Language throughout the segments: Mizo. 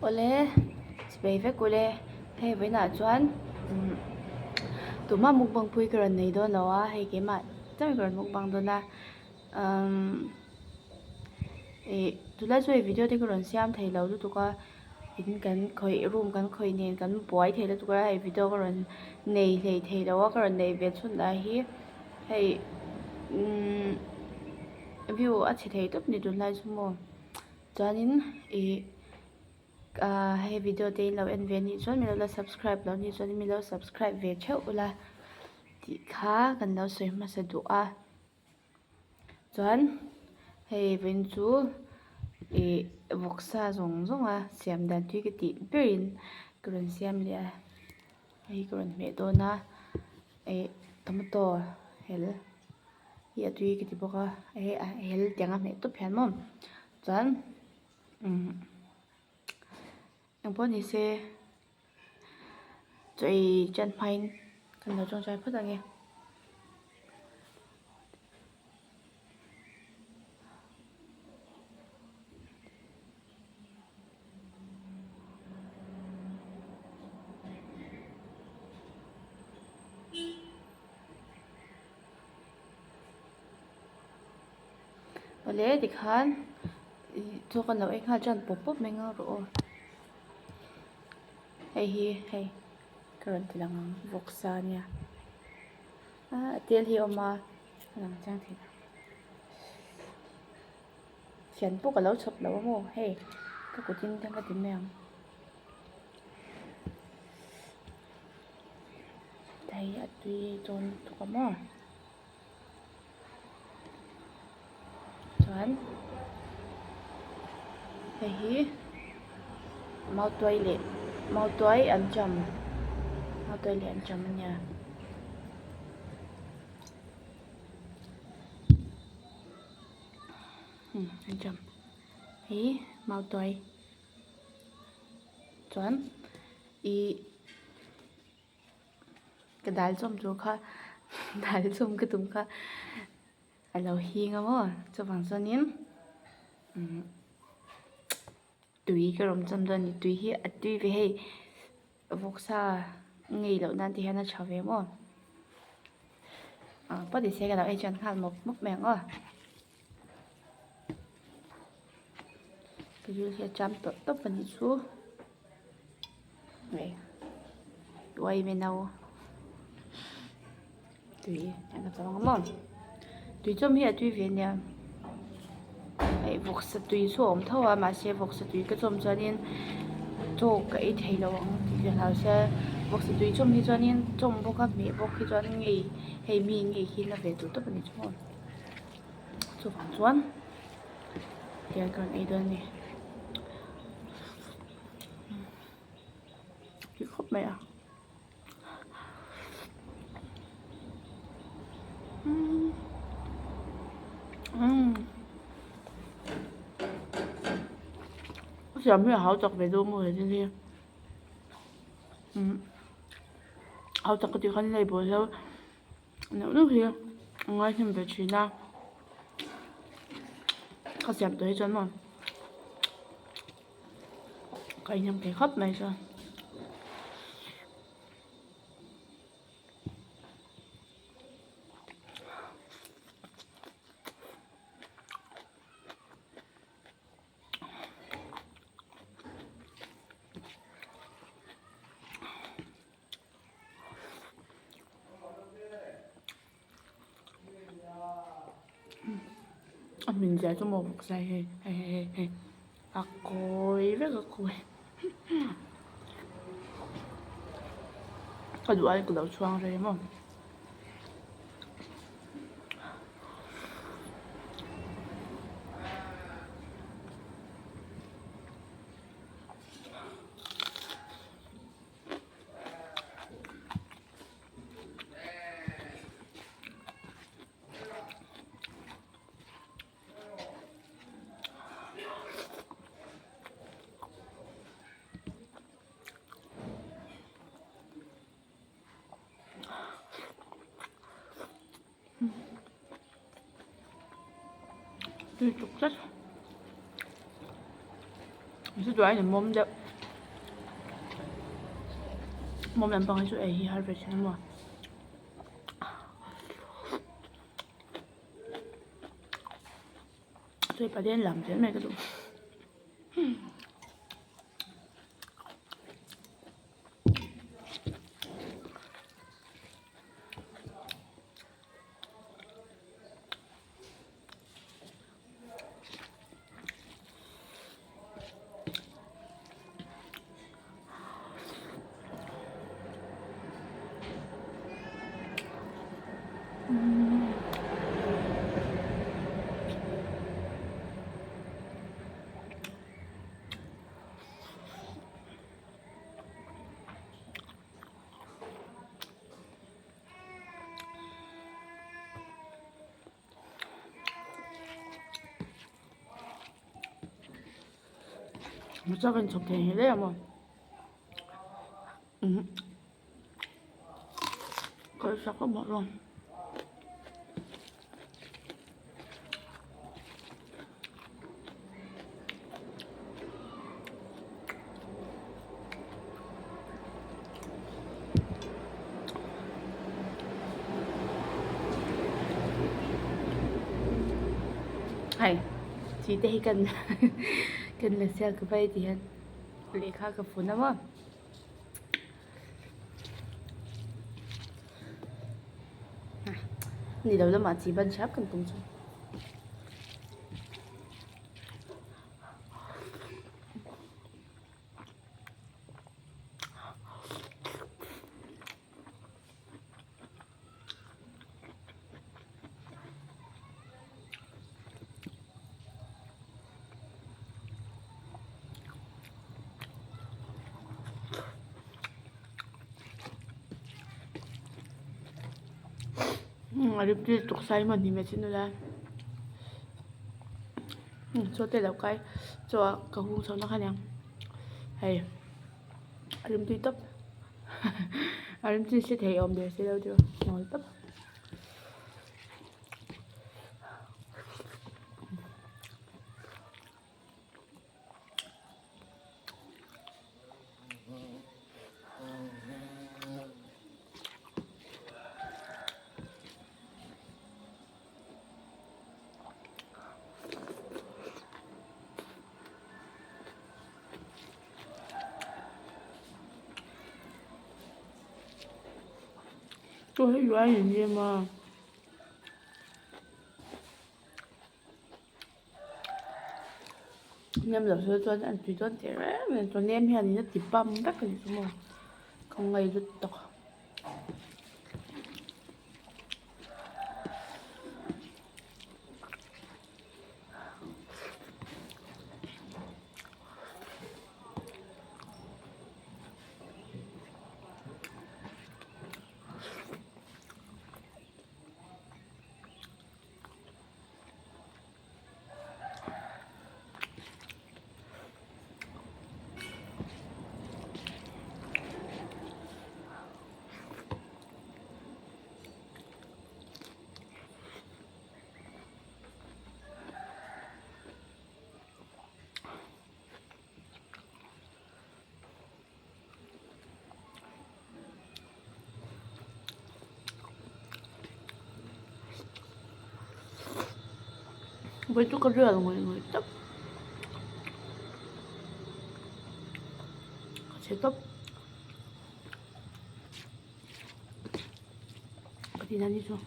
Awle chipei vek ule hei vawiinah chuan umm tumah mukbang pui ka rawn nei dawn lo a hei keimah chiah ka rawn mukbang dawn a umm ih tunlai chu hei video te ka rawn siam thei lo lutuk a in kan khawih room kan khawih nen kan buai thei lutuk a hei video ka rawn nei hlei thei lo a ka rawn nei ve chhun lah hi hei umm view a chhe thei tawp a ni tunlai chu maw. Chuanin ih ah hei video te in lo en ve anih chuan min lo la subscribe loh anih chuan min lo subscribe ve theuh ula tih kha kan lo sawi hmasa duh a chuan hei vawiin chu ih vawksa zawng zawng a siam dan tui ka tih berin ka rawn siam leh a hei ka rawn hmeh dawn a ih tomato hel. hi a tui ka ti bawk a hei a hel tiang a hmeh tawp hian maw chuan umm engpawh ni se chaw ei tan hmain kan lo tawngtai phawt ang e. Awle tikhan ih chaw kan lo ei nghal chuan pawp pawp mai nghal rawh aw hei hi hei ka rawn ti lang ang vawksa ania ah a tel hi a awm a a lang chiang thei lo fian pawh ka lo chhawp lo a maw hei ka kut in ka ti mai ang. Hei a tui dawn lutuk a maw chuan hei hi mautuai leh mautuai anṭam mautuai leh anṭam a nia. Anṭam hei mautuai chuan ih. Ka dal chawm tur kha dal chawm ka tum kha a lo hing a maw chuvang chuanin umm tui ka rawn chawm dawn a ni tui hi a tui ve hei vawksa ngei loh nan te hian a tha ve maw ah pawh ti se ka lo ei chuan nghal mawp mawp mai ang aw ka ril hi a cham tawp tawp a nih chu. Hei uaime no tui an la chawm ang maw tui chawm hi a tui ve ania hei vawksa tui chu a awm tho a mahse vawksa tui ka chawm chuanin chaw ka ei thei lo ang tih ka hlau sia vawksa tui chawm hi chuanin chawm bawk a hmeh bawk hi chuan ngei hei mi ngei hi la ve tur tawp a ni chu maw chuvang chuan tiang ka rawn ei dawn a ni. Tui khawp mai a umm a siam hi a hau chak ve deuh maw he thil hi umm hau chak ka tih khan lei bawl hlauh neuh neuh hi a ngaihnem ve thin a ka siam tawh hi chuan maw. Ka inham thei khawp mai chuan. A hmin zia chu maw vawk sai hei hei hei hei a kawi vek a kawi ka duh aiin ka lo chhuang rei maw. Tui tuk tlat. Chu chuan a mawm deuh. Hmawm lampang hi chu ei hi har ve thin a maw. Chawi pahnih lam zel mai ka duh. Hmasa kan chhawp thei hle a maw kal sak a mawh lo. Hei chi te hi kan kan la siak vai ti hian lehkha ka fun a maw. Ni lo lamah chi ban hrap kan tum chu. Tuk sai maw hnim chin ula chaw te lo kai chaw ah ka hung chho na kha aniang hei a rimtui tawp a rimtui hre thei awm der si lo chu hnawl tawp. Chaw hi ruai in rem a. Nem loh chu chuan an tui dawn teh reng mai chuan nem hian in a ti pam vek a ni chu maw ka ngaih lut tawk. Vawi chu ka rial ngawih ngawih tawp ka chhe tawp ka ti dan hi chu.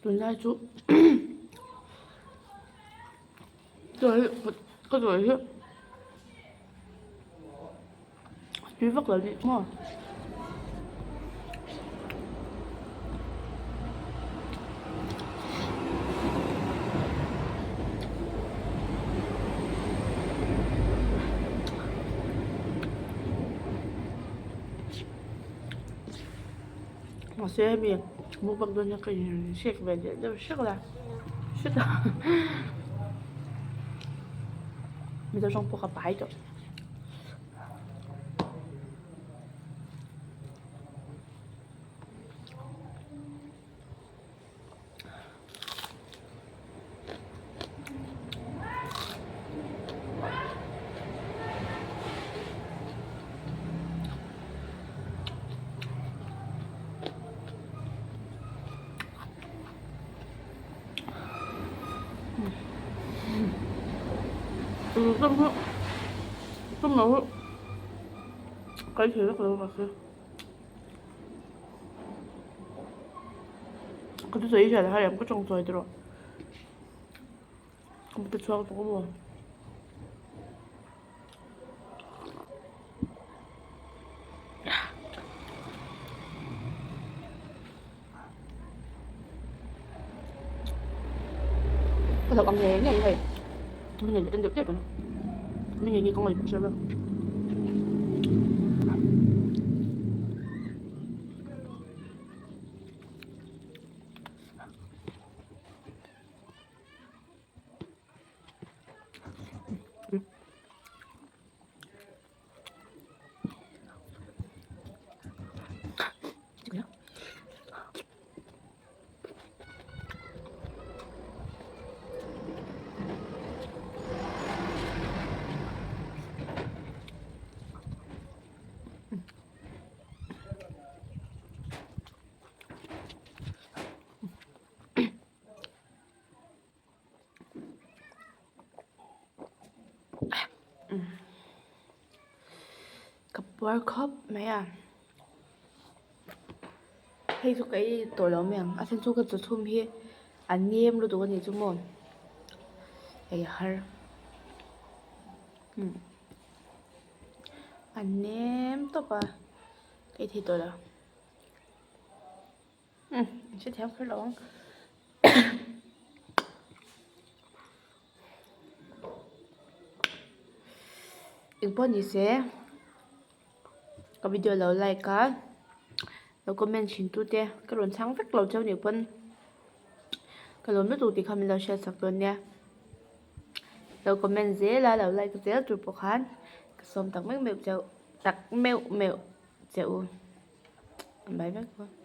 Tunlai chu chaw hi ka chaw hi tui vak lo nih maw. Mahse hemi mukbang dawn hian ka inhrek ve leh deuh hrek la hrek a mizo tawng pawh ka pai tawh. Ka thusawi hriat har em ka tawng chawi tawh ka hmu ta chhuak tawh maw. Ka hlauh ang ngei ngei hei mi ngei leh deuh tep ang mi ngei ngei ka ngaih hriat a. Ka puar khawp mai a hei chu ka ei tawh lo mai ang a then chu ka chaw chhum hi a nem lutuk a nih chu maw ei a har a nem tawp a ka ei thei tawh lo. Umm an hrethiam kher lo ang engpawh ni se ka video lo like a lo comment thin tu te ka rawn chhang vek lo cheu nih pawn ka lawm lutuk tih kha min lo hriat sak dawn nia lo comment zel a lo like zel tur pawh khan ka sawm tak meuh meuh cheu tak meuh meuh che u. Bye vek.